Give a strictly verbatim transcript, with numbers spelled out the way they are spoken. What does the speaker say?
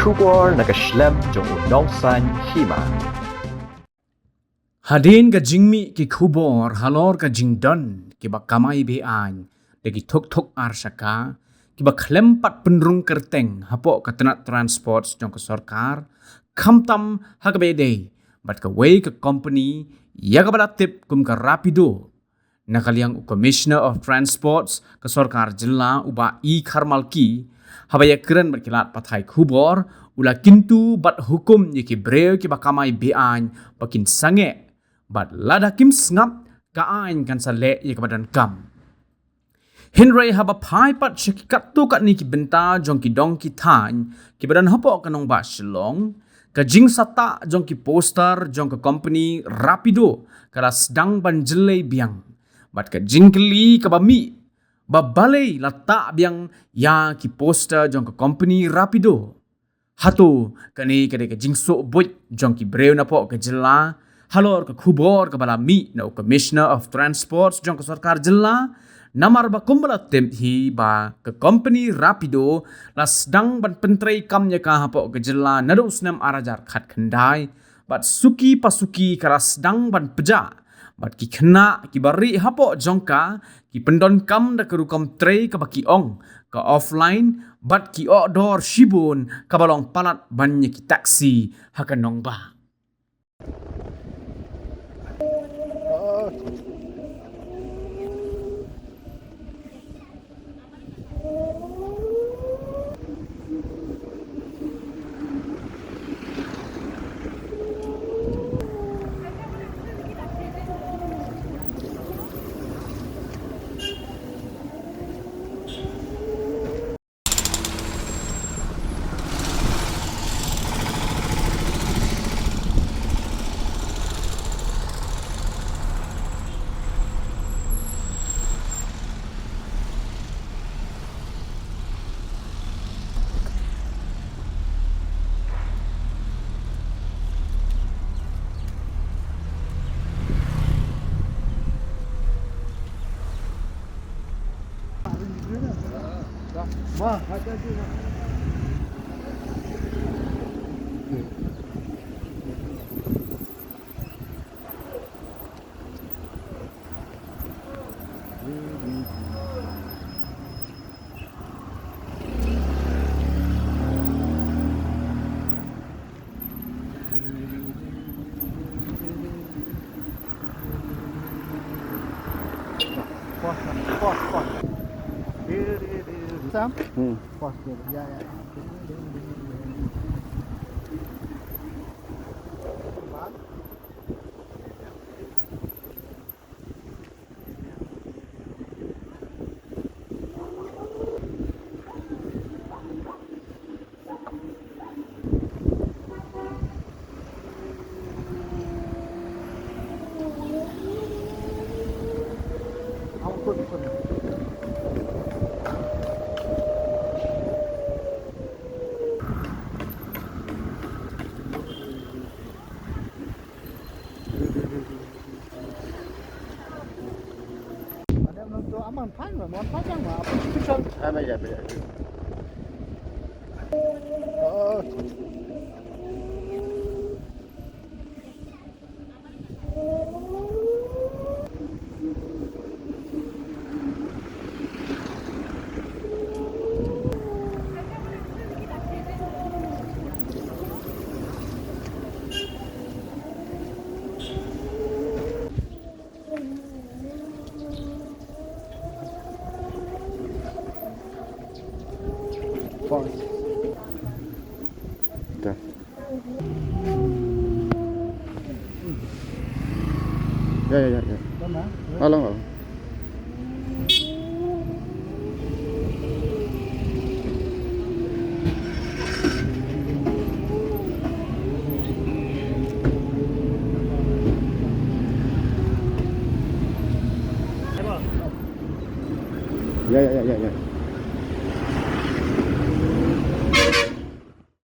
Khubor na ka shlem jong u nongsaiñ hima. Hadien ka jingmih ki khubor halor ka jingdon kiba kamai be-aiñ da ki thok thok ar shaka kiba khlem pat pynrung kyrteng hapoh ka tnat transport jong ka sorkar, khamtam ha kaba ïadei bad kawei ka kompeni ïa kaba la tip kum ka Rapido. Na ka liang u Commissioner of Transports ka sorkar jylla u Bah E Kharmalki, haba ïakren bad ki lad pathai khubor, u la kyntu bad hukum ïa ki briew kiba kamai be-aiñ ba kin sangeh bad lada kim sngap, ka aiñ kan sa leh ïa kaba donkam. Hynrei haba phai pat sha ki katto katne ki bynta jong ki dong ki thaiñ kiba don hapoh ka nongbah Shillong, ka jingsahtah jong ki poster jong ka kompeni Rapido ka la sdang ban jyllei biang. Bad ka jingkylli kaba mih, ba balei la tah biang ïa ki poster jong ka kompeni Rapido? Hato kane ka dei ka jingsoh buit jong ki briew napoh ka jylla halor ka khubor kaba la mih na u Commissioner of Transport jong ka sorkar jylla? Namar ba kumba la tip hi ba ka kompeni Rapido la sdang ban pyntreikam ïa ka hapoh ka jylla naduh u snem ar hajar khatkhyndai, bad suki pa suki ka la sdang ban pjah. Bad ki khynnah kiba rieh hapoh jong ka ki pyndonkam da ka rukom trei kaba ki ong ka offline, bad ki ohdor shibun kaba long palat ban ïa ki taxi ha ka nongbah. Pause, pause, pause. Sam? Hmm. Pause dulu. Ya, ya. Pause. Dah. Ya, ya, ya, ya. Alang, alang. Ya, ya, ya, ya, ya.